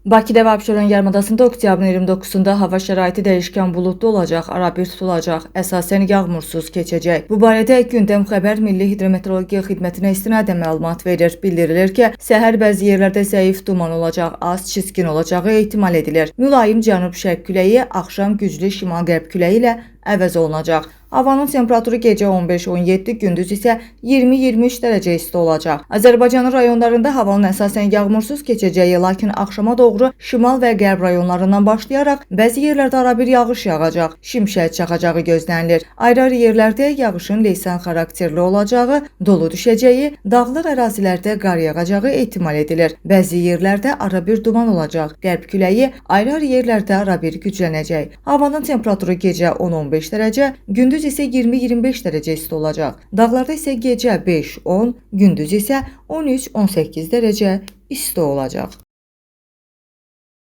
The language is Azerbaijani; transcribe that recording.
Bakıda və Abşeron yarımadasında oktyabrın 29-da hava şəraiti dəyişkən buludlu olacaq, arabir tutulacaq, əsasən yağmursuz keçəcək. Bu barədə Gündəm Xəbər Milli Hidrometeorologiya Xidmətinə istinadən məlumat verir. Bildirilir ki, səhər bəzi yerlərdə zəif duman olacaq, az çiskin olacağı ehtimal edilir. Mülayim cənub-şərq küləyi axşam güclü şimal-qərb küləyi ilə əvəz olunacaq. Havanın temperaturu gecə 15-17, gündüz isə 20-23 dərəcə isti olacaq. Azərbaycanın rayonlarında havanın əsasən yağmursuz keçəcəyi, lakin axşama doğru şimal və qərb rayonlarından başlayaraq bəzi yerlərdə arabir yağış yağacaq, şimşək çaxacağı gözlənilir. Ayrı-ayrı yerlərdə yağışın leysan xarakterli olacağı, dolu düşəcəyi, dağlıq ərazilərdə qar yağacağı ehtimal edilir. Bəzi yerlərdə arabir duman olacaq. Qərb küləyi ayrı-ayrı yerlərdə arabir güclənəcək. Havanın temperaturu gecə 10-15 dərəcə, gündüz isə 20-25 dərəcə isti olacaq. Dağlarda isə gecə 5-10, gündüz isə 13-18 dərəcə isti olacaq.